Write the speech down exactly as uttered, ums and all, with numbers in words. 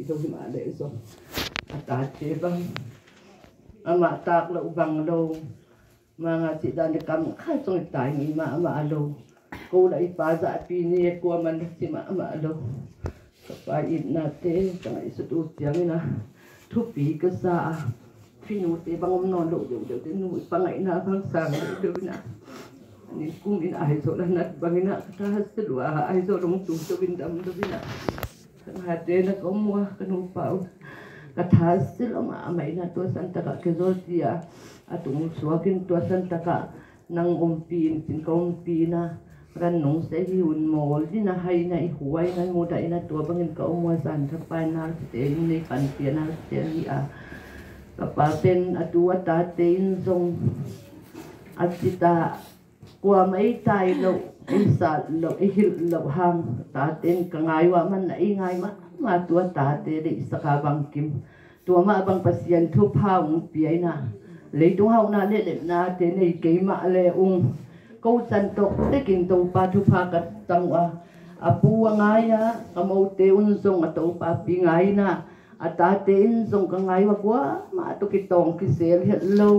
Lo hi mah leh zong a tate bang amah tak loh bang lo. Manga cih dan le kam khat zong i tai ngei mahmah lo. Ko la i pa zahpi ni e, kuaman na ci mahmah lo. Ka pa itnate ka ngaihsut uh ciangin a thupi ka sa a, phinute bang om nawn loh deuhdeuh te, nu i pangaihna bang sang deuhdeuh in a, nikum in Aizawl a nat bangin a ka tha silh uh a, Aizawl hong tung deuh in dam deuh in a, ka ngate na ka om uh a, ka nupa uh ka tha silh uh mahmah in a, tua san takah casualty a a tung suakin tua san takah nang ompih in, cin ka ompih in a, ran nong se hi un mawl in a, hai in a, i huai in a, i mudah in a, tua bangin ka om uh a, zan thapai nalsite in nei panpih a nalsite ahi a. Ka pa pen a tu a tate in zong a cita kuamah ei tai loh, ei sat loh, ei hilh loh hang tate in ka ngai uh a, man a ei ngai mahmah tua tate deihsak a bangkim. Tua mah bang Pasian thupha hong pia in a, leitung hauhna le lepnate nei kei mah le ung, ko can tawh tekin Topa thupha ka tang uh a, a pu a ngai a, ka mote un zong a Topa pi ngai in a, a tate in zong ka ngai uh a, kuamah tawh kitawng kisel het lo.